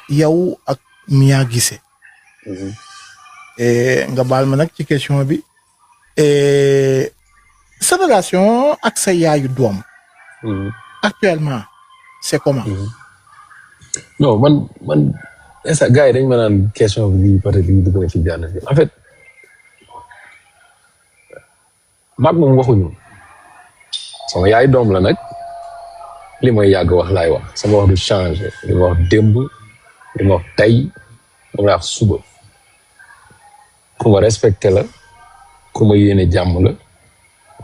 yow ak Mia Guissé nga baal ma nag ci question bi sa relation ak sa yaayu doom actuellement c'est comment non man esa gars yi dañ ma naan question bi peut-être bi dugg na ci jànn en fait maag moom waxuñu sama yaay doom la nag li may yàgg wax laay wax sama wax du changer li ma wax démb li ma wax tey li ma wax suba ku ma respecté la ku ma yéene jàmm la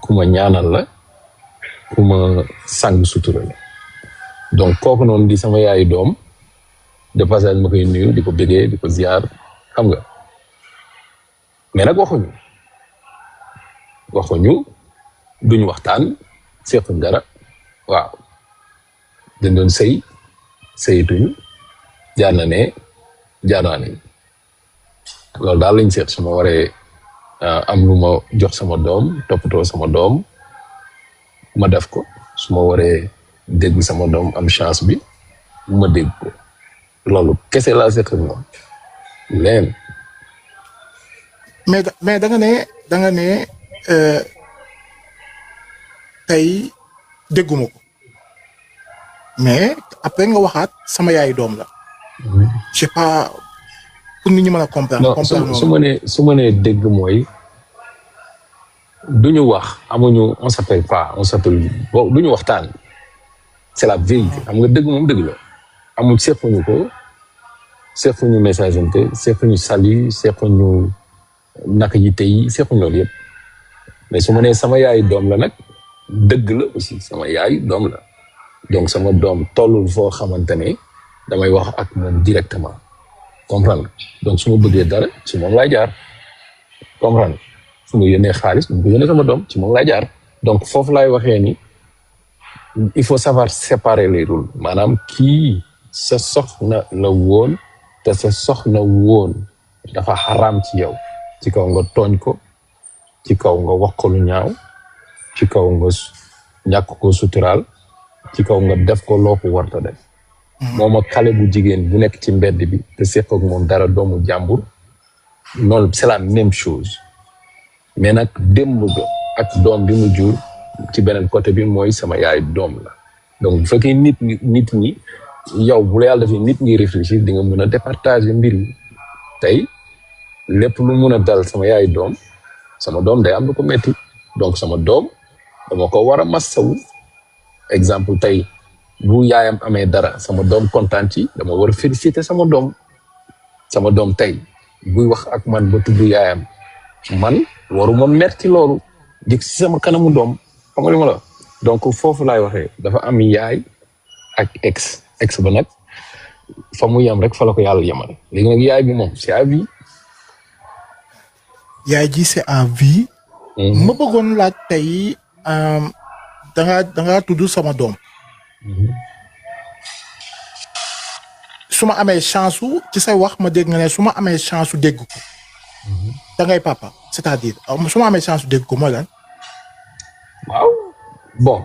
ku ma ñaanal la ku ma sàng sutura la donc kooku noonu di sama yaayu doom de passage ma koy nuyu di ko bégee di ko ziar xam nga mais nag waxuñu duñu waxtaan seetuñ dara waaw dañ doon sëyituñu jaar na ne jaar naa ne loolu daal lañ seet su ma waree am lu ma jox sama doom toppatoo sama doom ma def ko su ma waree dégg sama doom am chance bi ma dégg ko loolu kese laa seet moom leen mais da nga ne tey dégguma ko mais après nga waxaat sama yaayu doom la je sais pas pour nit ñi mën a comprendre. non su ma nee dégg mooy duñu wax amuñu on s'appelle pas on s'appelle bon duñu waxtaan c'est la vérité xam nga dëgg moom dëgg la amul sequñu ko sequñu message ante sequñu salut sequñu naka yi tey sequñu loolu yëpp mais su ma nee sama yaayu doom la nag dëgg la aussi sama yaayu doom la donc sama doom tollul foo xamante ne damay wax ak moom directement comprendre donc su ma bëggee dara ci moom laay jaar comprendre su ma yónnee xaalis mu ko yónnee sama doom ci moom laay jaar donc foofu laay waxee ni il faut savoir séparer les rôles maanaam kii sa soxna la woon te sa soxna woon dafa xaraam ci yow ci kaw nga tooñ ko ci kaw nga wax ko lu ñaaw ci kaw nga ñàkk ko suturaal ci kaw nga def ko loo ko warta def moom ak xale bu jigéen bu nekk ci mbedd bi te seq ak moom dara doomu jàmbur noonu c'est la même chose mais nag démb ga ak doom bi mu jur ci beneen côté bi mooy sama yaay doom la donc bu fekkee nit ñi yow bu la yàlla defee nit ñi réfléchir di nga mën a départager mbir mi tey lépp lu mun a dal sama yaay doom sama doom day am lu ko metti donc sama doom dama ko war a massawu exemple tey bu yaayam amee dara sama doom kontaan ci dama war a féliciter sama doom tey buy wax ak man ba tudd yaayam man waruma metti loolu jëg si sama kanamu doom xam nga li ma la donc foofu laay waxee dafa am yaay ak ex ba nag fa mu yem rek fa la ko yàlla yemal léegi nag yaay bi moom c'est à vie. yaay ji c'est à vie. ma bëggoon laaj tey da nga tudd sama doom. su ma amee chance su ci say wax ma dégg nga ne su ma amee chance su dégg ko. da ngay papa c'est-à-dire su ma amee chance su dégg ko mooy lan. waaw bon.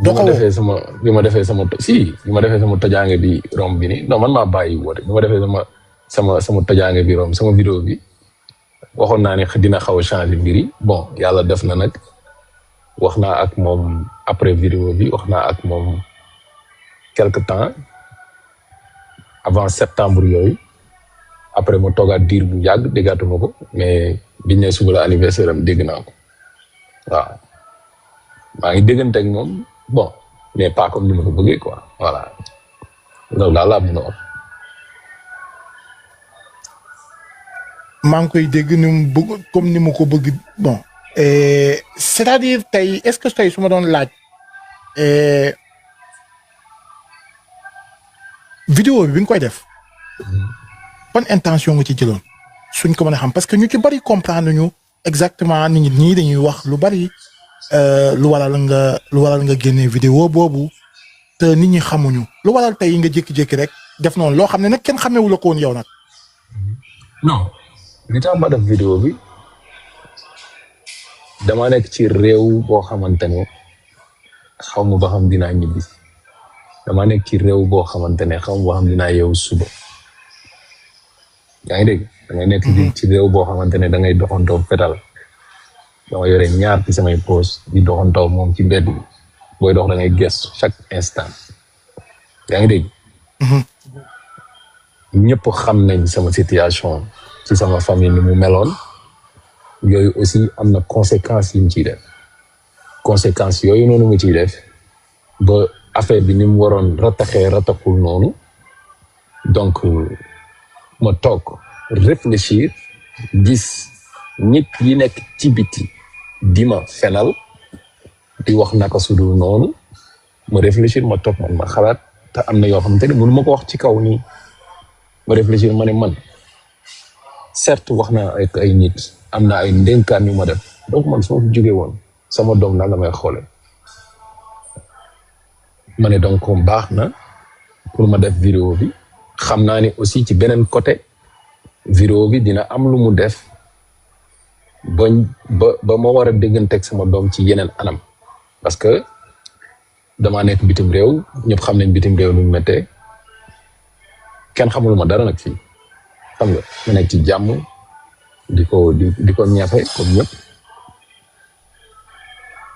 bi ma defee sama tojaange bi romb bi ni non man maa bàyyi woote bi ma defee sama tojaange bi romb sama vidéo bi waxoon naa ne dina xaw a changer mbir yi bon yàlla def na nag wax naa ak moom après vidéo bi wax naa ak moom quelque temps avant septembre yooyu après ma toogaat diir bu yàgg déggaatuma ko mais biñ ne suba la anniversaire am dégg naa ko waaw maa ngi déggante ak moom bon mais pas comme ni ma ko bëggee quoi voilà loolu daal laa mën a wax. maa ngi koy dégg ni mu bëgg comme ni ma ko bëgg bon c'est-à-dire tey est-ce que tey su ma doon laaj vidéo bi nga koy def ban intention nga ci jëloon suñ ko mën a xam parce que ñu ci bari comprendre ñu exactement nit ñi dañuy wax lu bari lu waral nga génne vidéo boobu te nit ñi xamuñu lu waral tey nga jékki-jékki rek def noonu loo xam ne nag kenn xamewu la ko woon yow nag. non li tax ma def vidéo bi dama nekk ci réew boo xamante ne xaw ma ba xam dinaa ñibbi dama nekk ci réew boo xamante ne xam boo xam dinaa yeewu suba yaa ngi dégg da ngay nekk ci réew boo xamante ne da ngay doxantoo fetal dama yore ñaar ci samay poos di doxantoo moom ci mbedd bi booy dox da ngay gestu chaque instant yaa ngi dégg ñëpp xam nañ sama situation ci sama famille ni mu meloon yooyu aussi am na conséquences yi mu ciy def conséquences yooyu noonu mu ciy def ba affaire bi ni mu waroon rataxul noonu donc ma toog réfléchir gis nit yi nekk ci biti di ma fenal di wax naka su dul noonu ma réfléchir ma toog man ma xalaat te am na yoo xamante ne mënu ma ko wax ci kaw nii ma réfléchir ma ne man certes wax naa ak ay nit am na ay ndénkaan yu ma def donc man soo fi jógee woon sama doom nan la may xoole ma ne donc baax na pour ma def vidéo bi xam naa ne aussi ci beneen côté vidéo bi dina am lu mu def ba ma war a dégganteeg sama doom ci yeneen anam parce que damaa nekk bitim réew ñëpp xam nañ bitim réew lu mu méttee kenn xamul ma dara nag fii xam nga ma nekk ci jàmm di ko ñafe comme ñëpp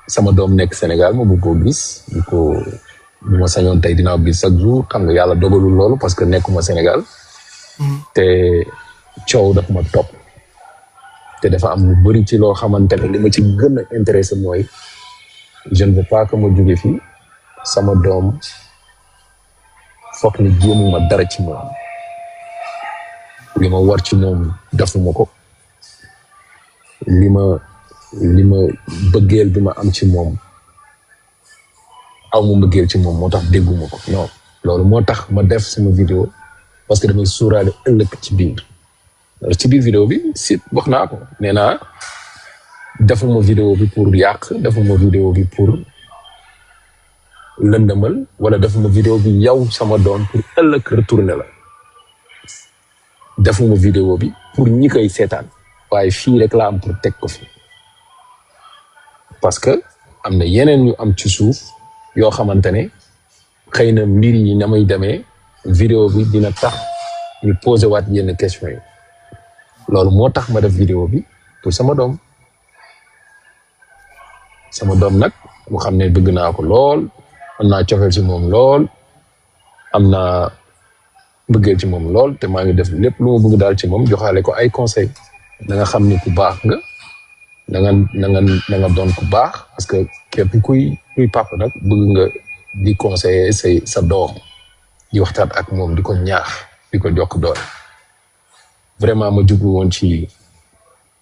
sama doom nekk Sénégal ma bëgg koo gis bu ma sañoon tey dinaa gis chaque jour xam nga yàlla dogalul loolu parce que nekkuma Sénégal te coow dafa ma topp te dafa am lu bëri ci loo xamante ne li ma ci gën a intéressé mooy je ne veux pas que ma jóge fii sama doom foog ni jéemuma dara ci moom li ma war ci moom defuma ko li ma bëggeel bi ma am ci moom aw ma bëggeel ci moom moo tax dégguma ko non loolu moo tax ma def sama vidéo parce que damay suuraale ëllëg ci biir vidéo bi si wax naa ko nee naa defuma vidéo bi pour yàq defuma vidéo bi pour lëndëmal wala defuma vidéo bi yow sama doom pour ëllëg retourner la defuma vidéo bi pour ñi koy seetaan waaye fii rek laa am pour teg ko fi parce que am na yeneen ñu am ci suuf yoo xamante ne xëy na mbir yi na muy demee vidéo bi dina tax ñu posé waat yenn question yi loolu moo tax ma def vidéo bi pour sama doom nag mu xam ne bëgg naa ko lool am naa cofeel ci moom lool am naa bëggeel ci moom lool te maa ngi def lépp lu ma bëgg daal ci moom joxaale ko ay conseil da nga xam ni ku baax nga na nga doon ku baax parce que képp kuy papa nag bëgg nga di conseiller sa doom di waxtaan ak moom di ko ñaax di ko jokk doole vraiment ma jublu woon ci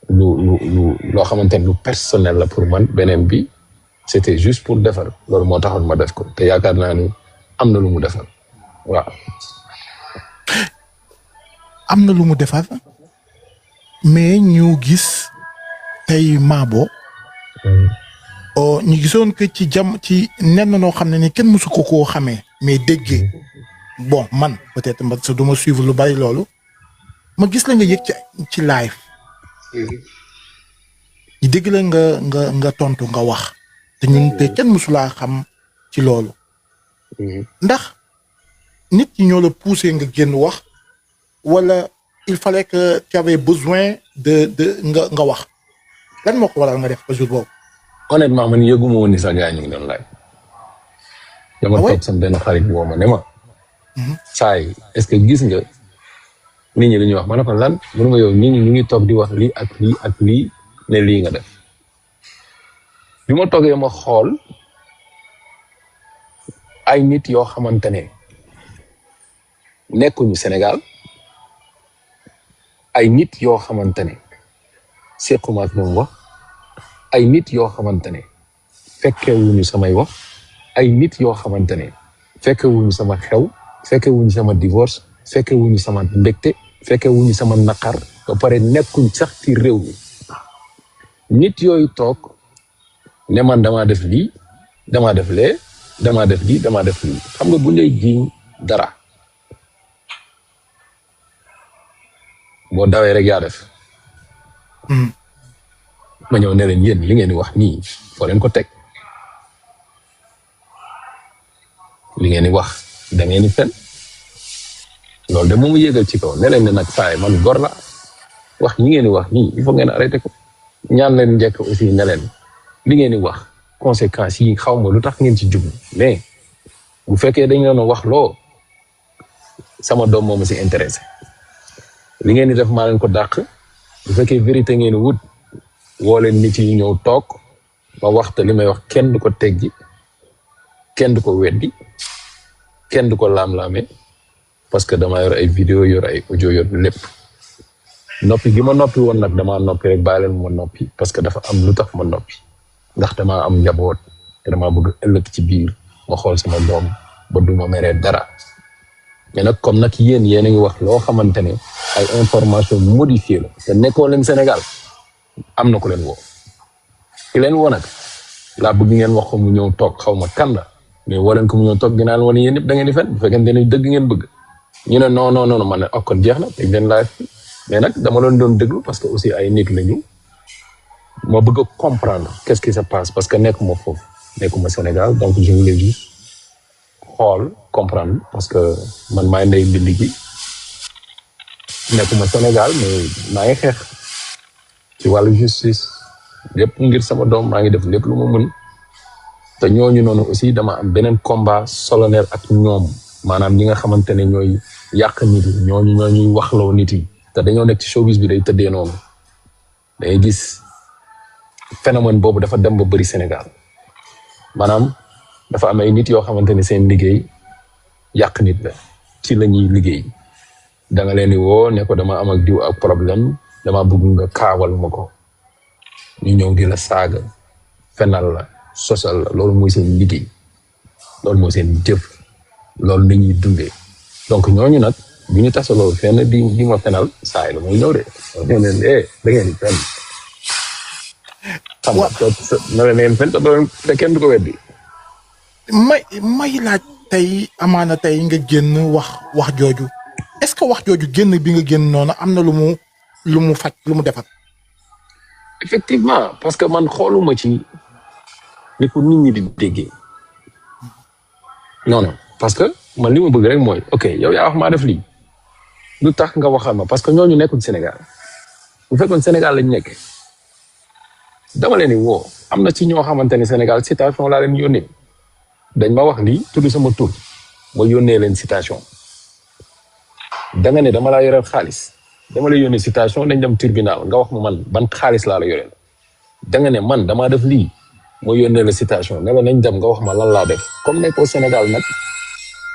loo xamante ne lu personnel la pour man beneen bi c'était juste pour defar loolu moo taxoon ma def ko te yaakaar naa ni am na lu mu defar waaw. am na lu mu defar mais ñu gis tey Mabo ñu gisoon que ci nen noo xam ne ni kenn mësu ko koo xamee mais déggee bon man peut-être parce que du ma suivre lu bari loolu ma gis la nga yëg ci live ñu dégg la nga tontu nga wax te ñun te kenn mësulaa xam ci loolu ndax nit ñi ñoo la poussé nga génn wax wala il fallait que tu avais besoin de nga wax lan moo ko waral nga def ba jour boobu. honnêtement man yëguma woon ni sax gars ñu ngi doon laaj. dama toog sama benn xarit boo ma ne ma. saay est-ce que gis nga nit ñi li ñuy wax ma ne ko lan mënu ma yow nit ñi ñu ngi toog di wax lii ak lii ak lii ne lii nga def. bi ma toogee ma xool ay nit yoo xamante ne nekkuñu Sénégal ay nit yoo xamante ne sequma ak ñoom wax ay nit yoo xamante ne fekkewuñu samay wax ay nit yoo xamante ne fekkewuñu sama xew fekkewuñu sama divorce fekkewuñu sama mbégte fekkewuñu sama naqar ba pare nekkuñ sax ci réew mi nit yooyu toog ne man damaa def lii damaa def lee damaa def lii damaa def lii xam nga bu lay jiiñ dara boo dawee rek yaa def ma ñëw ne leen yéen li ngeen di wax nii foo leen ko teg li ngeen di wax da ngeen di fen loolu de moom mu yéegal ci kaw ne leen ne nag saa yi man gor la wax ñi ngeen di wax nii il faut ngeen arrêté ko ñaan leen njëkk aussi ne leen li ngeen di wax conséquences yi xaw ma lu tax ngeen ci jublu mais bu fekkee dañ leen a wax loo sama doom moom si intéressé li ngeen di def maa leen ko dàq bu fekkee vérité ngeen di wut woo leen nit yi ñëw toog ma waxta li may wax kenn du ko teggi kenn du ko weddi kenn du ko laam-laame parce que dama yor ay vidéo yor ay audio yor lépp noppi gi ma noppi woon nag damaa noppi rek bàyyi leen ma noppi parce que dafa am lu tax ma noppi ndax damaa am njaboot te damaa bëgg ëllëg ci biir ma xool sama doom ba du ma meree dara mais nag comme nag yéen a ngi wax loo xamante ne ay information modifiée la te nekkoo leen Sénégal am na ku leen woo ki leen woo nag laa bëgg ngeen wax ko mu ñëw toog xaw ma kan la mais woo leen ko mu ñëw toog dinaa leen wane yéen ñëpp da ngeen di fen bu fekkente ne dëgg ngeen bëgg ñu ne non man ne kon jeex na dañ leen live mais nag dama doon déglu parce que aussi ay nit lañu ma bëgg a comprendre qu'est-ce qui se passe parce que nekkuma foofu nekkuma Sénégal donc je voulais juste xool comprendre parce que man maay ndey mbi gi nekkuma Sénégal mais maa ngi xeex ci wàllu justice lépp ngir sama doom maa ngi def lépp lu ma mën te ñooñu noonu aussi dama am beneen combat solennel ak ñoom maanaam ñi nga xamante ne ñooy yàq nit yi ñooñuy waxloo nit yi te dañoo nekk ci showbiz bi day tëddee noonu dangay gis phénomène boobu dafa dem ba bëri Sénégal maanaam dafa am ay nit yoo xamante ne seen liggéey yàq nit la ci la ñuy liggéey da nga leen di woo ne ko dama am ak diw ak problème dama bëgg nga kaawal ma ko ñu ñëw di la saaga fenal la sosal la loolu mooy seen liggéey loolu mooy seen jëf loolu lañuy dundee donc ñooñu nag bu ñu tasaloo fenn di ma fenal saa yi la muy ñëw de ñoo leen da ngeen di fenn xam nga na leen ngeen fen te kenn du ko weddi may laaj tey amaana tey nga génn wax jooju est-ce que wax jooju génn bi nga génn noonu am na lu mu faj lu mu defar effectivement parce que man xooluma ci ni ko nit ñi di déggee non parce que man li ma bëgg rek mooy ok yow yaa wax maa def lii lu tax nga waxal ma parce que ñooñu nekkul Sénégal bu fekkoon Sénégal lañ nekk dama leen di woo am na ci ñoo xamante ne Sénégal citation laa leen yónnee dañ ma wax lii tudd sama tur ma yónnee leen citation da nga ne dama laa yoreel xaalis dama lay yónnee citation dañ dem tribunal nga wax ma man ban xaalis laa la yoreel da nga ne man damaa def lii ma yónnee la citation ne la nañ dem nga wax ma lan laa def comme nekkoo Sénégal nag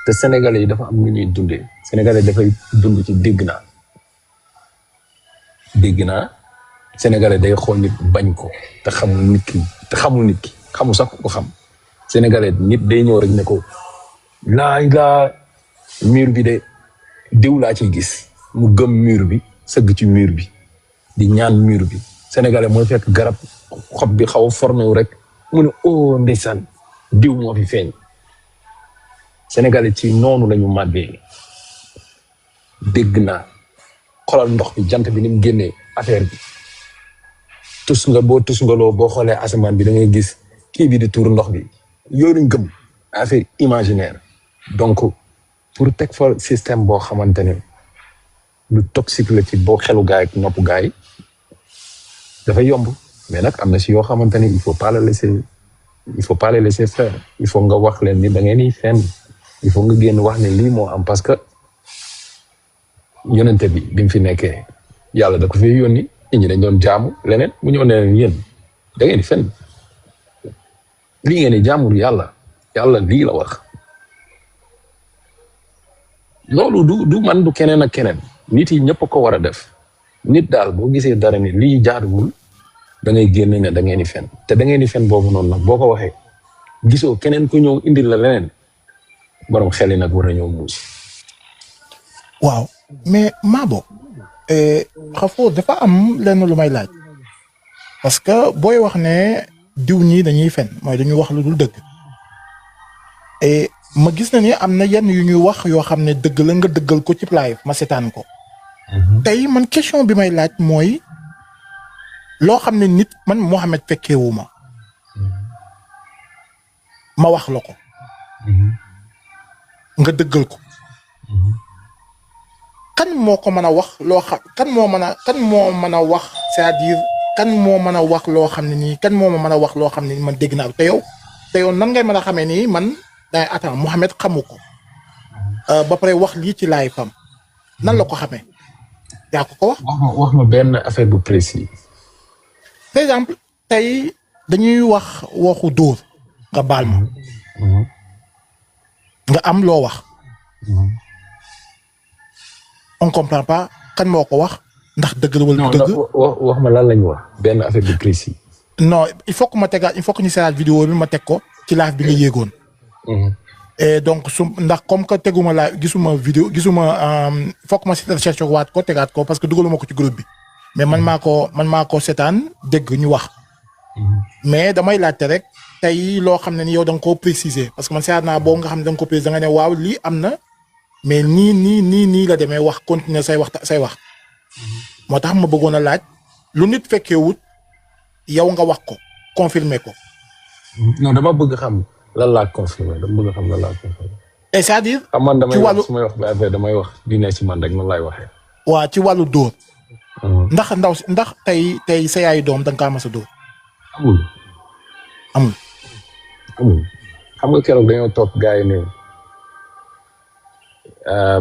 te Sénégalais yi dafa am lu ñuy dundee Sénégalais dafay dund ci dégg naa Sénégalais day xool nit bañ ko te xamul nit ki xamul sax ko xam Sénégalais nit day ñëw rek ne ko laa mur bi de diw laa ciy gis mu gëm mur bi sëgg ci mur bi di ñaan mur bi Sénégalais mooy fekk garab xob bi xaw a formé wu rek mu ne oh ndeysaan diw moo fi feeñ Sénégalais ci noonu lañu màggee dégg naa xoolal ndox bi jant bi ni mu génnee affaire bi tus nga loo boo xoolee asamaan bi da ngay gis kii bi di tuur ndox bi yooyu lañ gëm affaire imaginaire donc pour teg fa système boo xamante ne lu toxique la ci boo xelu gaay ak nopp gaay dafay yomb mais nag am na si yoo xamante ne il faut pas les laisser faire il faut nga wax leen ni da ngeen di fenn il faut nga génn wax ne lii moo am parce que yonente bi mu fi nekkee yàlla da ko fi yónni nit ñi dañ doon jaamu leneen mu ñëw ne leen yéen da ngeen di fenn lii ngeen di jaamul yàlla lii la wax loolu du man du keneen ak keneen nit yi ñëpp ko war a def nit daal boo gisee dara ni lii jaaduwul da ngay génn ne da ngeen di fen te da ngeen di fen boobu noonu nag boo ko waxee gisoo keneen ku ñëw indil la leneen borom xel yi nag war a ñëw muus. waaw mais Mabo xafoo dafa am lenn lu may laaj parce que booy wax ne diw ñii dañuy fen mooy dañuy wax lu dul dëgg ma gis na ni am na yenn yu ñuy wax yoo xam ne dëgg la nga dëggal ko ci live ma seetaan ko. tey man question bi may laaj mooy loo xam ne nit man Mohamed fekkeewuma ma wax la ko. nga dëggal ko kan moo ko mën a wax loo xam kan moo mën a wax c'est-à-dire kan moo mën a wax loo xam ne nii kan moo ma mën a wax loo xam ne nii man dégg naa ko te yow nan ngay mën a xamee nii man day attends Mouhamed xamu ko ba pare wax lii ci laay fam nan la ko xamee yaa ko wax. wax ma benn affaire bu précis. par exemple tey dañuy wax waxu dóor nga baal ma. nga am loo wax. on comprend pas kan moo ko wax ndax dëgg la wala dëgg. wax ma lan lañu wax benn affaire bu précis. non il faut que ma tegaat il faut que ñu seetaat vidéo bi ma teg ko ci live bi nga yéegoon. et donc su ndax comme que teguma laa gisuma vidéo gisuma il faut que ma cherché waat ko tegaat ko parce que dugaluma ko ci groupe bi. mais man maa ko seetaan dégg ñu wax. mais damay laajte rek tey loo xam ne ni yow da nga koo préciser parce que man seet naa boo nga xam ne da nga ko préciser da nga ne waaw lii am na mais nii la demee wax continuer say wax. moo tax ma bëggoon a laaj lu nit fekkee wut yow nga wax ko confirmer ko. non dama bëgg xam lan laa confirmer et c'est-à-dire. man damay wax su may wax ba affaire damay wax di ne ci man rek noonu laay waxee. waa ci wàllu dóor. ndax tey sa yaayu doom da nga kaa mas a dóor. amul. xam nga keroog dañoo toog gars yi ne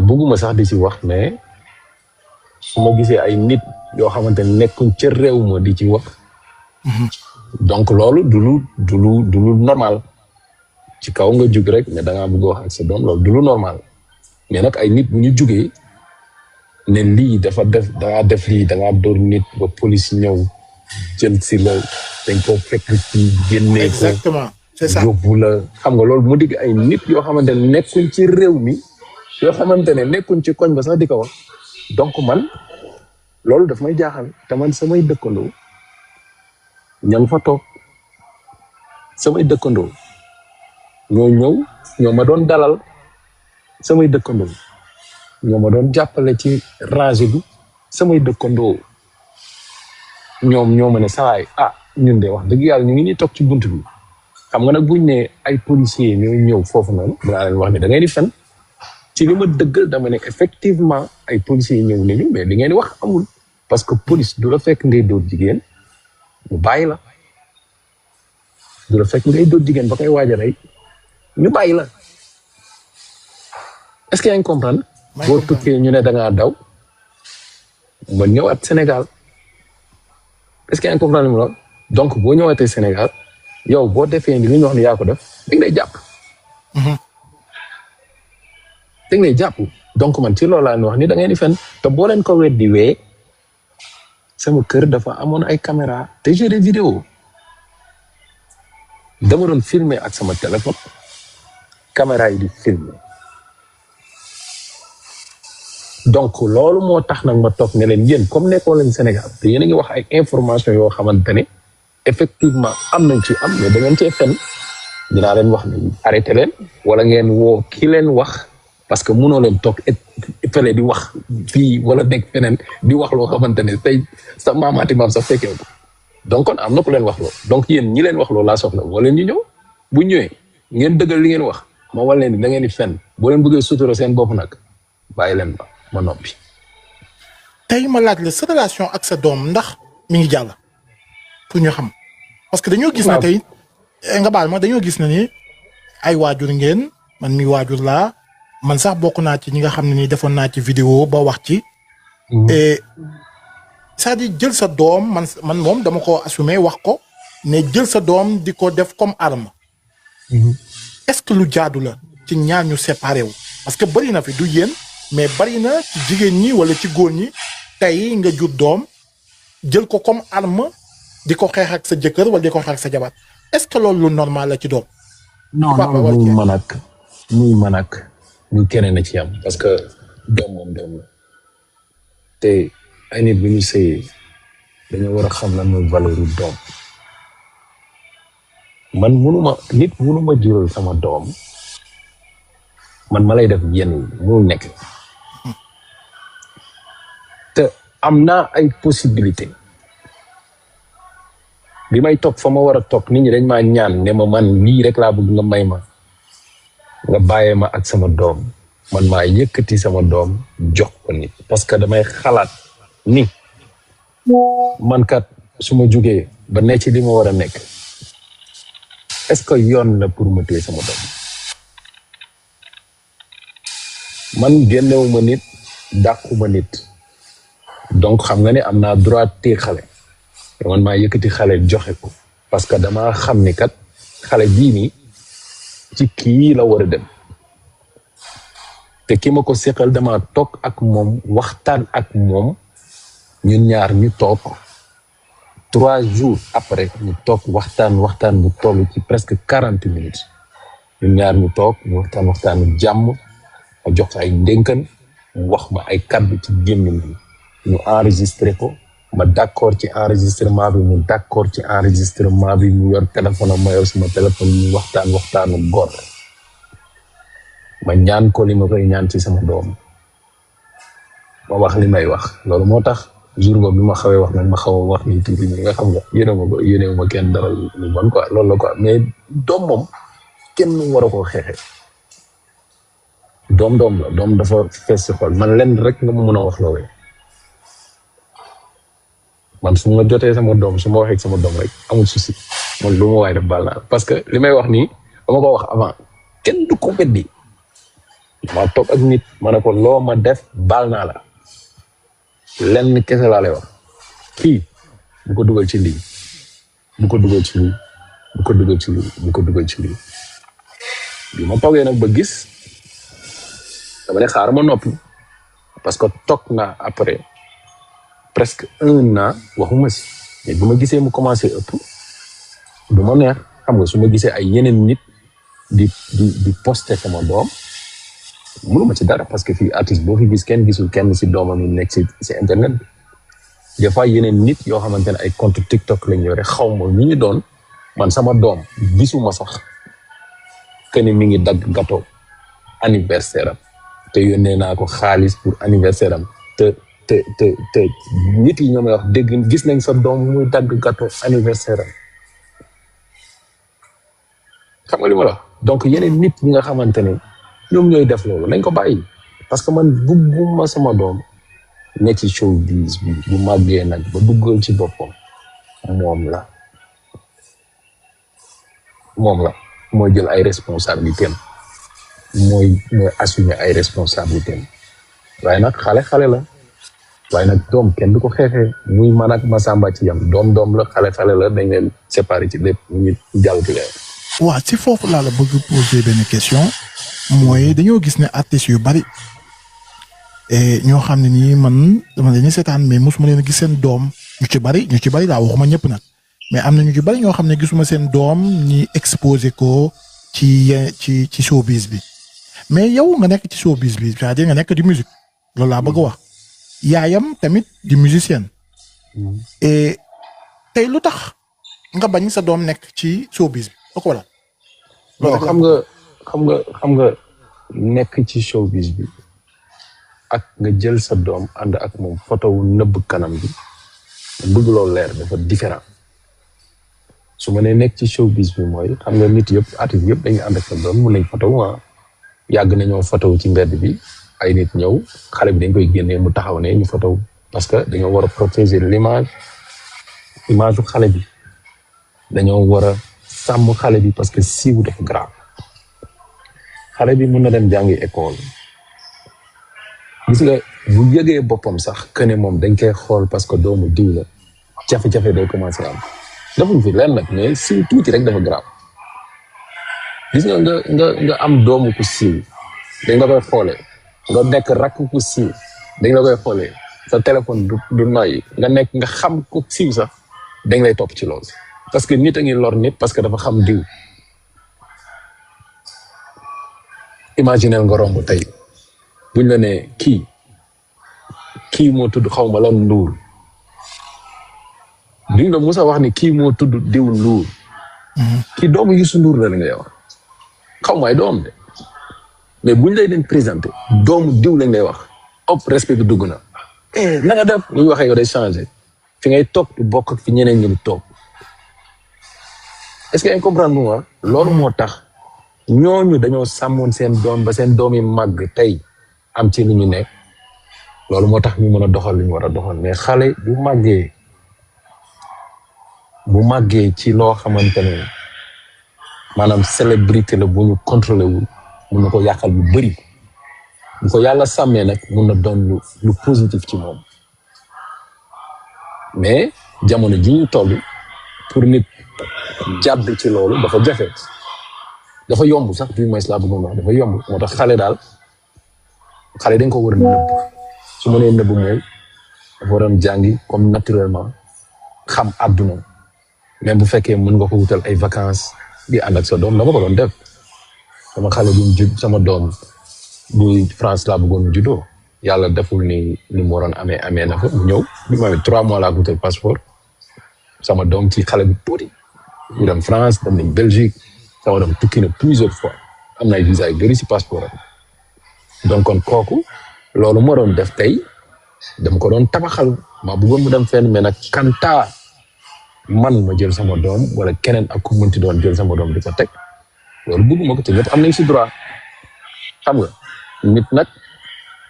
bëgguma sax di ci wax mais su ma gisee ay nit yoo xamante ne nekkuñ ca réew ma di ci wax. donc loolu du lu normal ci kaw nga jug rek ne da ngaa bëgg wax ak sa doom loolu du lu normal mais nag ay nit bu ñu jugee ne lii dafa def lii da ngaa dóor nit ba police ñëw jël si la dañ ko fekk ci génne ko exactement c'est ça yóbbu la xam nga loolu mu digg ay nit yoo xamante ne nekkuñ ci réew mi yoo xamante ne nekkuñ ci koñ ba sax di ko wax donc man loolu daf may jaaxal te man samay dëkkandoo ña nga fa toog samay dëkkandoo ñoo ñëw ñoo ma doon dalal samay dëkkandoo ñoo ma doon jàppale ci rangée bi samay dëkkandoo ñoo ma ne sawaay ñun de wax dëgg yàlla ñu ngi nii toog ci bunt bi xam nga nag buñ ne ay policiers ñooy ñëw foofu noonu dinaa leen wax ne da ngay di fen ci li ma dëggal dama ne effectivement ay policiers ñëw nañu mais li ngeen di wax amul parce que police du la fekk ngay dóor jigéen ñu bàyyi la du la fekk ngay dóor jigéen ba koy waaj a rey ñu bàyyi la est-ce que yaa ngi comprendre boo tukkee ñu ne da ngaa daw ma ñëwaat Sénégal est-ce que yaa ngi comprendre mu lool donc boo ñëwaatee Sénégal yow boo defee ni li ñu wax ne yaa ko def dañ lay jàpp dañ lay jàpp donc man ci loolu laa wax ni da ngeen di fen te boo leen ko weddi wee sama kër dafa amoon ay caméra te j'ai des vidéos dama doon filmer ak sama téléphone caméra yi di filmer donc loolu moo tax nag ma toog ne leen yéen comme nekkoo leen Sénégal te yéen a ngi wax ay information yoo xamante ne effectivement am nañ ci am mais da ngeen cee fen dinaa leen wax ne arrêté leen wala ngeen woo ki leen wax parce que mënoo leen toog fële di wax fii wala nekk feneen di wax loo xamante ne tey sa maamaati maam sax fekkee ko donc kon am na ku leen wax loo donc yéen ñi leen wax loo laa soxla wala ñu ñëw bu ñëwee ngeen dëggal li ngeen wax ma wal leen da ngeen di fen boo leen bëggee sutura seen bopp nag bàyyi leen ba ma noppi. tey ma laaj la sa relation ak sa doom ndax mi ngi jàll pour ñu xam parce que dañoo gis ne tey nga baal ma dañoo gis ne ni ay waajur ngeen man mi waajur laa man sax bokk naa ci ñi nga xam ne nii defoon naa ci vidéo ba wax ci. et c'est-à-dire jël sa doom man moom dama ko assumer wax ko ne jël sa doom di ko def comme arme. est-ce que lu jaadu la ci ñaar ñu séparé wu parce que bari na fi du yéen mais bari na ci jigéen ñi wala ci góor ñi tey nga jur doom jël ko comme arme di ko xeex ak sa jëkkër wala di ko xeex ak sa jabar est-ce que loolu lu normal la ci doom. non non muy man ak ñu keneen na ci am parce que doom moom doom la te ay nit bu ñu sëyee dañoo war a xam lan mooy valeur u doom man mënuma jural sama doom man ma lay def yenn mënul nekk te am naa ay possibilité bi may toog fa ma war a toog nit ñi dañ maa ñaan ne ma man lii rek laa bëgg nga may ma nga bàyyee ma ak sama doom man maa yëkkati sama doom jox ko nit parce que damay xalaat ni man kat su ma jugee ba nekk ci li ma war a nekk est-ce que yoon la pour ma téye sama doom man génnewuma nit dàquma nit donc xam nga ne am naa droit téye xale te man maa yëkkati xale joxe ko parce que dama xam ni kat xale bii nii ci kii la war a dem te ki ma ko seqal dama toog ak moom waxtaan ak moom ñun ñaar ñu toog 3 jours après ñu toog waxtaan bu toll ci presque 40 minutes ñun ñaar ñu toog ñu waxtaan jàmm ma jox ay ndénkan mu wax ma ay kàddu ci gémmiñ bi ñu enregistré ko ma d'accord ci enregistrement bi mu d'accord ci enregistrement bi mu yor téléphone am ma yor sama téléphone ñu waxtaanu góor ma ñaan ko li ma koy ñaan ci sama doom ma wax li may wax loolu moo tax jour boobu bi ma xawee wax nag ma xaw a wax ni tuuti nga xam nga yéene ma kenn dara lu bon quoi loolu la quoi mais doom moom kenn war a koo xeexee doom la doom dafa fees ci xol man lenn rek nga ma mën a wax loowee man su ma jotee sama doom su ma waxee sama doom rek amul souci man lu ma waay def baal naa parce que li may wax nii dama ko wax avant kenn du ko weddi ma toog ak nit ma ne ko loo ma def baal naa la lenn kese laa lay wax kii bu ko dugal ci lii bu ko dugal ci lii bu ko dugal ci lii bu ko dugal ci lii bi ma toogee nag ba gis dama ne xaar ma noppi parce que toog naa après presque 1 an waxuma si mais bu ma gisee mu commencé ëpp du ma neex xam nga su ma gisee ay yeneen nit di poster sama doom mënuma ci dara parce que fii artiste boo fi gis kenn gisul kenn si doomam yi nekk si internet bi des fois yeneen nit yoo xamante ne ay compte TikTok lañ yore xaw ma ñu ñu doon man sama doom gisuma sax que ni mi ngi dagg gâteau anniversaire am te yónnee naa ko xaalis pour anniversaire am te nit yi ñoo may wax dégg gis nañ sa doom muy dagg gâteau anniversaire am xam nga li ma la donc yeneen nit ñi nga xamante ne ñoom ñooy def loolu nañ ko bàyyi parce que man bugguma sama doom nekk ci showbiz bi bu màggee nag ba duggal ci boppam moom la mooy jël ay responsabilités am mooy assumer ay responsabilités am waaye nag xale la waaye nag doom kenn du ko xeexee muy man ak Massamba ci yam doom la xale la dañ leen séparé ci lépp ñu jàll ci leen. waaw si foofu laa la bëgg poser benn question mooy dañoo gis ne artistes yu bari ñoo xam ne nii man dama leen seetaan mais mosuma leen gis seen doom ñu ci bari laa waxuma ñëpp nag mais am na ñu ci bari ñoo xam ne gisuma seen doom ñi exposé ko ci showbiz bi mais yow nga nekk ci showbiz bi c'est-à-dire nga nekk di musique loolu laa bëgg a wax yaayam tamit di musicienne et tey lu tax nga bañ sa doom nekk ci showbiz bi da ko wala non xam nga nekk ci showbiz bi ak nga jël sa doom ànd ak moom photo wu nëbb kanam bi bëgg loolu leer dafa différent su ma nee nekk ci showbiz bi mooy xam nga nit yëpp artiste yëpp dañuy ànd ak sa doom mun nañ photo wu yàgg nañoo photo wu ci mbedd bi ay nit ñëw xale bi dañ koy génnee mu taxaw ne ñu photo wu parce que dañoo war a protéger l'image u xale bi dañoo war a sàmm xale bi parce que siiw dafa grave xale bi mën na dem jàngi école gis nga bu yëgee boppam sax que ne moom dañ koy xool parce que doomu diw la jafe-jafe day commencé am defuñ fi leen nag mais siiw tuuti rek dafa grave gis nga nga am doomu ku siiw dañ la koy xoolee nga nekk rakk ku siiw dañ la koy xoolee sa téléphone du noyyi nga nekk nga xam ku siiw sax dañ lay topp ci loolu parce que nit a ngi lor nit parce que dafa xam diw imaginel nga romb tey buñ la ne kii moo tudd xaw ma lan Nduur duñ la musa wax ni kii moo tudd diw Nduur kii doomu Youssou Ndour la ngay wax xaw ma ay doom de mais buñ lay leen présenté doomu diw lañ lay wax ëpp respect bi dugg na na nga def lu ñu waxee yow day changé fi ngay toog du bokk ak fi ñeneen ñi di toog est-ce que ngeen comprendre moi loolu moo tax ñooñu dañoo sàmmoon seen doom ba seen doom yi màgg tey am ci li ñu nekk loolu moo tax ñu mën a doxal li ñu war a doxal mais xale bu màggee ci loo xamante ne maanaam célébrité la bu ñu contrôlé wul mun na ko yàqal lu bëri bu ko yàlla sàmmee nag mun na doon lu positif ci moom mais jamono ji ñu toll pour nit jàdd ci loolu dafa jafe dafa yomb sax du moins laa bëggoon wax dafa yomb moo tax xale dañ ko war a nëbb su ma nee nëbb mooy dafa waroon jàngi comme naturellement xam àdduna même bu fekkee mën nga ko wutal ay vacances di ànd ak sa doom dama ko doon def sama xale bu mu judd sama doom bu France laa bëggoon mu juddoo yàlla deful ni mu waroon amee na fa mu ñëw bi ma amee 3 mois laa ko wutal passeport sama doom ci xale bu tuuti ñu dem France dem nañ Belgique sama doom tukki na plusieurs fois am na ay visa yu bëri si passeport am donc kon kooku loolu moo doon def tey dama ko doon tabaxal ma bëggoon mu dem fenn mais nag kanta man ma jël sama doom wala keneen ak ku mënti doon jël sama doom di ko teg loolu bëgguma ko te ñëpp am nañ si droit xam nga nit nag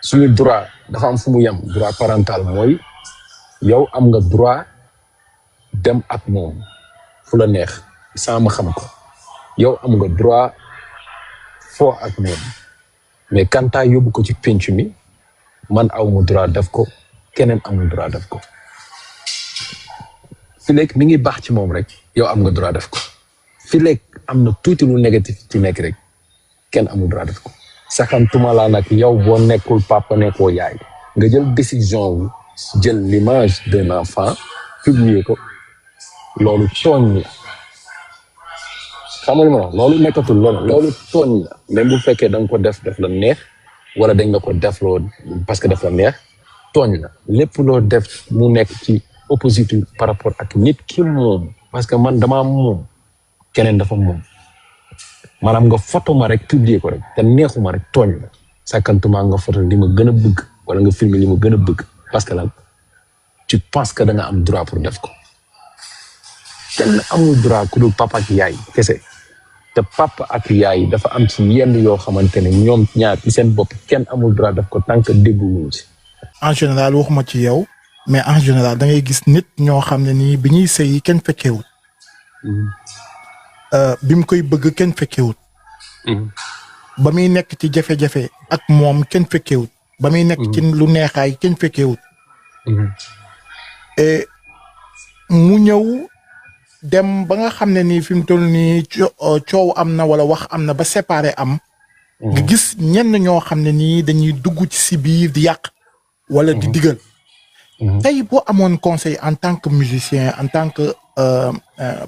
suñu droit dafa am fu mu yem droit parental mooy yow am nga droit dem ak moom fu la neex sans ma xam ko yow am nga droit foo ak moom mais kanta yóbbu ko ci penc mi man awma droit def ko keneen amul droit def ko fi léegi mi ngi baax ci moom rek yow am nga droit def ko fi léegi am na tuuti lu négatif ci nekk rek kenn amul droit def ko sakantuma laa nag yow boo nekkul papa nekkoo yaay nga jël décision wu jël l'image d'un enfant publier ko loolu tooñ la xam nga li ma wax loolu nekkatul loolu tooñ la même bu fekkee da nga ko def la neex wala dañ la ko def loo parce que daf la neex tooñ la lépp loo def mu nekk ci opposite par rapport ak nit ki moom parce que man damaa moom keneen dafa moom maanaam nga photo ma rek publier ko rek te neexuma rek tooñ la sakantuma nga photo li ma gën a bëgg wala nga filmer li ma gën a bëgg parce que lan tu penses que da nga am droit pour def ko kenn amul droit ku dul papa ak yaay kese te papa ak yaay dafa am ci yenn yoo xamante ne ñoom ñaar ci seen bopp kenn amul droit def ko tant que dégguwuñ ci. en général waxuma ci yow mais en général da ngay gis nit ñoo xam ne nii bi ñuy sëyi kenn fekkeewut bi mu koy bëgg kenn fekkeewut ba muy nekk ci jafe-jafe ak moom kenn fekkeewut ba muy nekk ci lu neexaay kenn fekkeewut et mu ñëw dem ba nga xam ne nii fi mu toll nii coow am na wala wax am na ba séparé am nga gis ñenn ñoo xam ne nii dañuy dugg ci si biir di yàq wala di digal tey boo amoon conseil en tant que musicien en tant que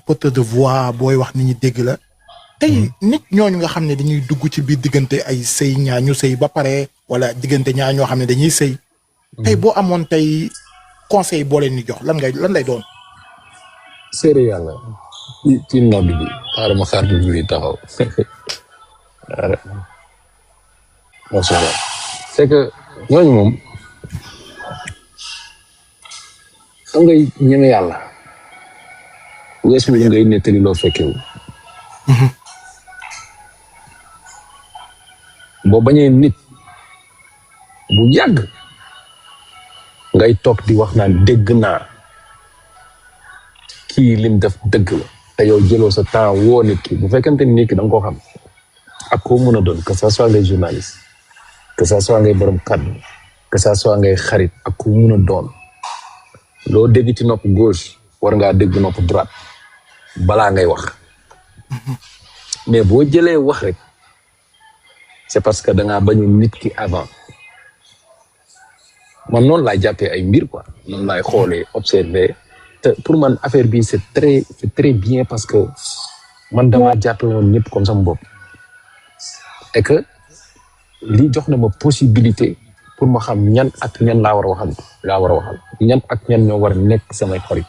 porteur de voix booy wax nit ñi dégg la tey nit ñooñu nga xam ne dañuy dugg ci biir diggante ay sëy ñaa ñu sëy ba pare wala diggante ñaa ñoo xam ne dañuy sëy tey boo amoon tey conseil boo leen di jox lan lay doon séeréer yàlla ci nodd bi xaaral ma xaar bi taxaw c'est que ñooñu moom xam ngay ñeme yàlla weesu bi ngay nettali loo fekkewu boo bañee nit bu yàgg ngay toog di wax naan dégg naa kii lim def dëgg la te yow jëloo sa temps woo nit ki bu fekkente ni nit ki da nga koo xam ak koo mën a doon que ça soit les journalistes que ça soit ngay borom kàddu que ça soit ngay xarit ak ku mën a doon loo dégg ci nopp gauche war ngaa dégg nopp droite balaa ngay wax mais boo jëlee wax rek c'est parce que da ngaa bañu nit ki avant man noonu laay jàppee ay mbir quoi noonu laay xoolee observer te pour man affaire bi c'est très bien parce que man damaa jàppe woon ñëpp comme sama bopp et que lii jox na ma possibilité pour ma xam ñan ak ñan laa war a waxal ñan ak ñan ñoo war a nekk samay xarit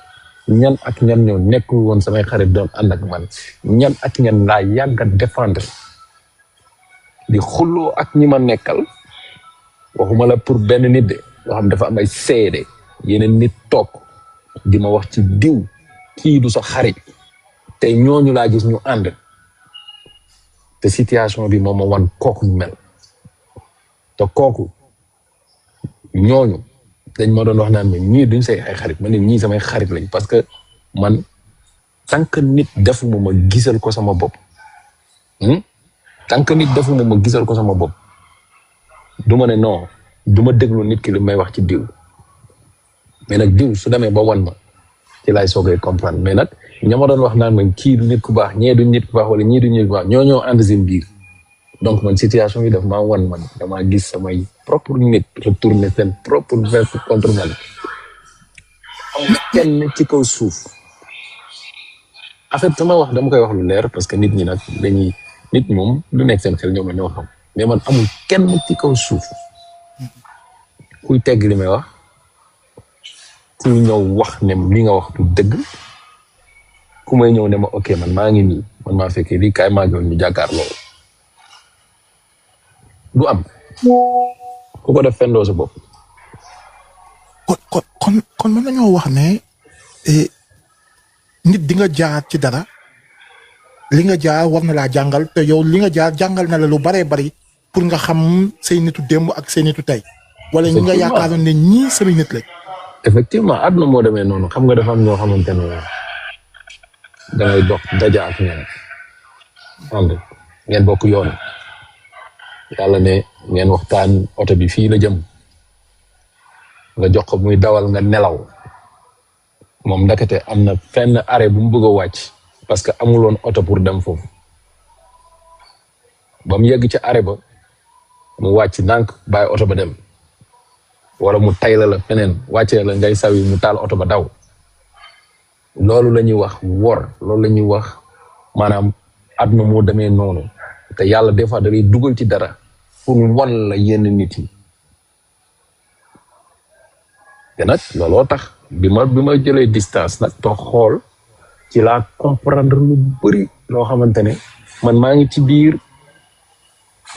ñan ak ñan ñoo nekkul woon samay xarit doon ànd ak man ñan ak ñan laa yàgg a défendre di xulloo ak ñi ma nekkal waxuma la pour benn nit de loo xam dafa am ay seede yeneen nit toog di ma wax ci diw kii du sa xarit tey ñooñu laa gis ñu ànd te situation bi moom ma wan kooku mel te kooku ñooñu dañ ma doon wax naan ma ñii duñ say ay xarit ma ne ñii samay xarit lañ parce que man tant que nit defuma ma gisal ko sama bopp tant que nit defuma ma gisal ko sama bopp du ma ne non du ma déglu nit ki li may wax ci diw mais nag diw su demee ba wan ma ci laay soogay comprendre mais nag ña ma doon wax naan man kii du nit ku baax ñee du nit ku baax wala ñii du nit ku baax ñoo ànd seen biir donc man situation yi daf maa wan man damaa gis samay propre nit retourner seen propre verse contre man amul kenn ci kaw suuf en fait sama wax dama koy wax lu leer parce que nit ñi nag dañuy nit moom lu nekk seen xel ñoom la ñoo xam mais man amul kenn ci kaw suuf kuy tegg li may wax ku ñëw wax ne li nga wax du dëgg ku may ñëw ne ma ok man maa ngi nii man maa fekkee lii kaay maa ngi woon ñu jàkkaarloo du am ku ko def fendoo sa bopp. kon mën nañoo wax ne nit di nga jaar ci dara li nga jaar war na laa jàngal te yow li nga jaar jàngal na la lu baree bari pour nga xam say nitu démb ak say nitu tey. wala ñi nga yaakaaroon ne ñii samay nit lañ. effectivement àdduna moo demee noonu xam nga dafa am ñoo xamante ne dangay dox daja ak ñoom ànd ngeen bokk yoon yàlla ne ngeen waxtaan oto bi fii la jëm nga jox ko muy dawal nga nelaw moom ndakate am na fenn arrêt bu mu bëgg a wàcc parce que amuloon oto pour dem foofu ba mu yegg ci arrêt ba mu wàcc ndànk bàyyi oto ba dem wala mu tayla la feneen wàccee la ngay sawi mu taal oto ba daw loolu la ñuy wax wor loolu la ñuy wax maanaam àdduna moo demee noonu te yàlla des fois da lay dugal ci dara pour wan la yenn nit yi te nag looloo tax bi ma jëlee distance nag toog xool ci laa comprendre lu bëri loo xamante ne man maa ngi ci biir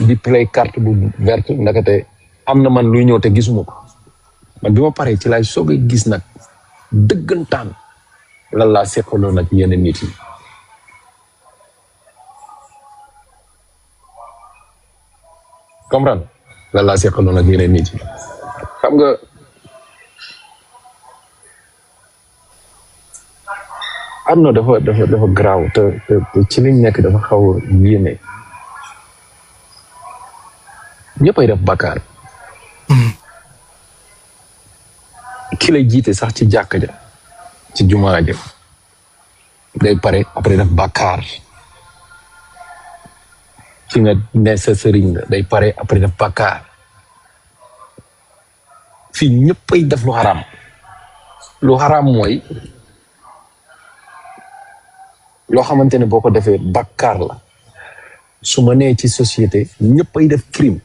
di play carte bu verte ndakate am na man luy ñëw te gisuma ko man bi ma paree ci laay soog a gis nag dëggantaan lan laa seqaloo nag yenn nit yi comprendre lan laa seqaloo nag yenn nit yi xam nga am na dafa garaaw te ci liñ nekk dafa xaw a yéeme ñëppay def bàkkaar ki lay jiite sax ci jàkka ja ci jumaa ja day pare après def bàkkaar ci nga ne sa sëriñ la day pare après def bàkkaar fii ñëppay def lu xaraam mooy loo xamante ne boo ko defee bàkkaar la su ma nee ci société ñëppay def crime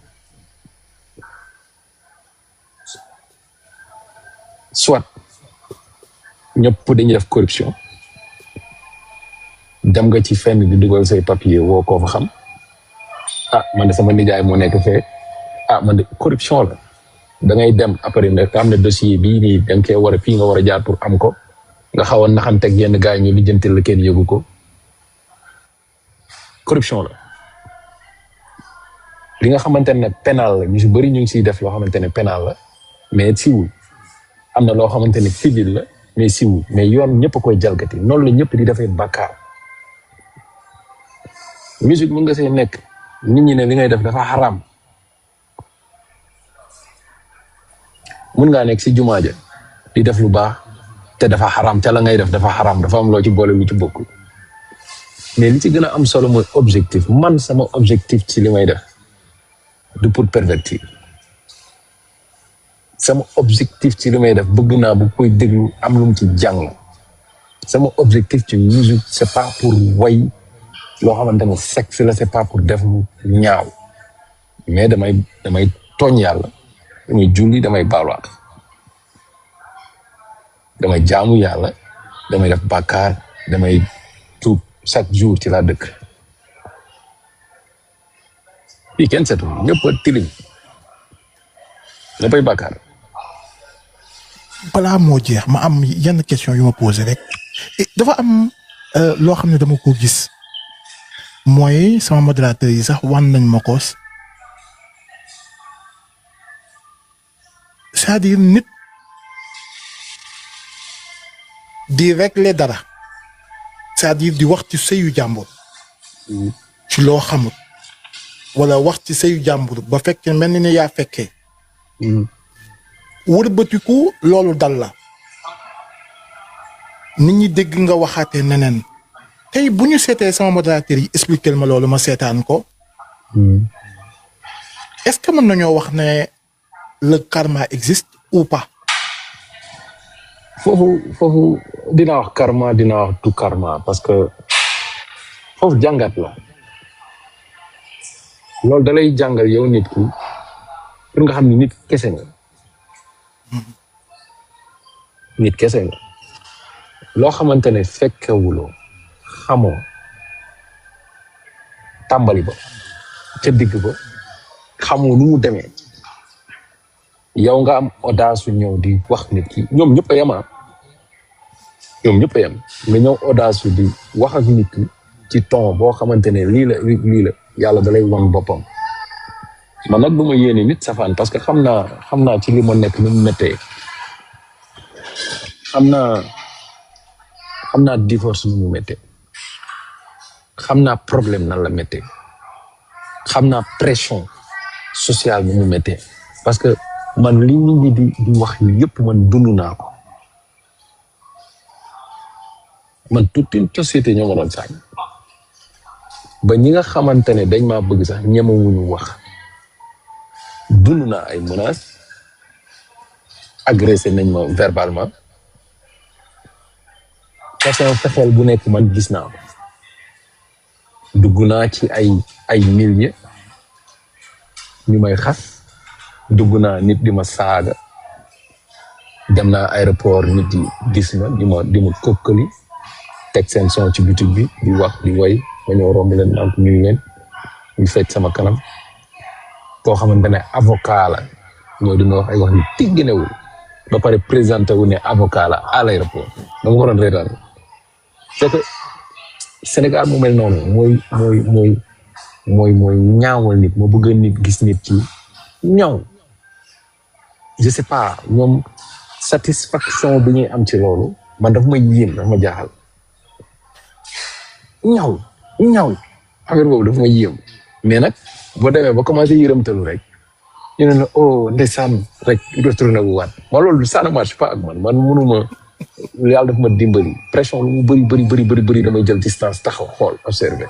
soit ñëpp dañuy def corruption dem nga ci fenn di dugal say papier woo koo fa xam man de sama nijaay moo nekk fee man de corruption la da ngay dem après nag am na dossier bii nii da nga koy war a fii nga war a jaar pour am ko nga xaw a naxanteeg yenn gars yi ñu lijjantil la kenn yëgu ko corruption la li nga xamante ne pénal la ñu si bëri ñu ngi siy def loo xamante ne pénal la mais siwul am na loo xamante ne civil la mais siwul mais yoon ñëpp a koy jalgati noonu la ñëpp di defee bàkkaar musique mën nga see nekk nit ñi ne li ngay def dafa xaraam mën ngaa nekk si jumaa ja di def lu baax te dafa xaraam ca la ngay def dafa xaraam dafa am loo ci boole lu ci bokkul mais li ci gën a am solo mooy objectif man sama objectif ci li may def du pour pervertir sama objectif ci li may def bëgg naa bu koy déglu am lu mu ci jàng sama objectif ci musique c'est pas pour way loo xamante ne sexe la c'est pas pour def lu ñaaw mais damay tooñ yàlla damay julli damay baaluwaat damay jaamu yàlla damay def bàkkaar damay tuub chaque jour ci laa dëkk fii kenn seetu ñëpp a tilim ñëppay bàkkaar. balaa moo jeex ma am yenn question yu ma posé rek dafa am loo xam ne dama ko gis mooy sama modérateur yi sax wan nañ ma ko c'est-à-dire nit di régler dara c'est-à-dire di wax ci sëyu jàmbur ci loo xamut wala wax ci sëyu jàmbur ba fekkee mel ni ne yaa fekkee wërbatiku loolu dal la nit ñi dégg nga waxaatee neneen tey bu ñu seetee sama modérateur yi expliquer ma loolu ma seetaan ko est-ce que mën nañoo wax ne le karma existe ou pas foofu dina wax karma dina wax du karma parce que foofu jàngat la loolu da lay jàngal yow nit ki pour nga xam ni nit kese nga nit kese nga loo xamante ne fekkewuloo xamoo tàmbali ba ca digg ba xamoo nu mu demee yow nga am audace ñëw di wax nit ki ñoom ñëpp a yem ñoom ñëpp a yem nga ñëw audace di wax ak nit ki ci ton boo xamante ne lii la yàlla da lay wan boppam man nag du ma yéene nit safaan parce que xam naa ci li ma nekk ni mu méttee xam naa divorce nu mu méttee xam naa problème nan la méttee xam naa pression sociale nu mu méttee parce que man li nit ñi di wax yëpp man dund naa ko man toute une société ñoo ma doon sañ ba ñi nga xamante ne dañ maa bëgg sax ñemewuñu wax dund naa ay menaces agressé nañ ma verbalement façon fexeel bu nekk man gis naa ko dugg naa ci ay milieu ñu may xas dugg naa nit di ma saaga dem naa aéroport nit di gis ma di ma kokkali teg seen son ci boutique bi di wax di way ma ñëw romb leen naan nuyu leen ñu fecc sama kanam koo xamante ne avocat la ñëw di ma wax ay wax ni tigginewul ba pare présenté wu ne avocat la à l'aéroport dama ko doon reetaan c'est que Sénégal mu mel noonu mooy ñaawal nit moo bëgg nit gis nit ci ñaw je sais pas ñoom satisfaction bi ñuy am ci loolu man dafa ma yéem dafa ma jaaxal ñaw affaire boobu dafa ma yéem mais nag boo demee ba commencé yërëmtalu rek ñu ne la oh ndeysaan rek retourné bu waat ma loolu ça ne marche pas ak man mënuma yàlla dafa ma dimbali pression lu mu bëri damay jël distance taxaw xool observé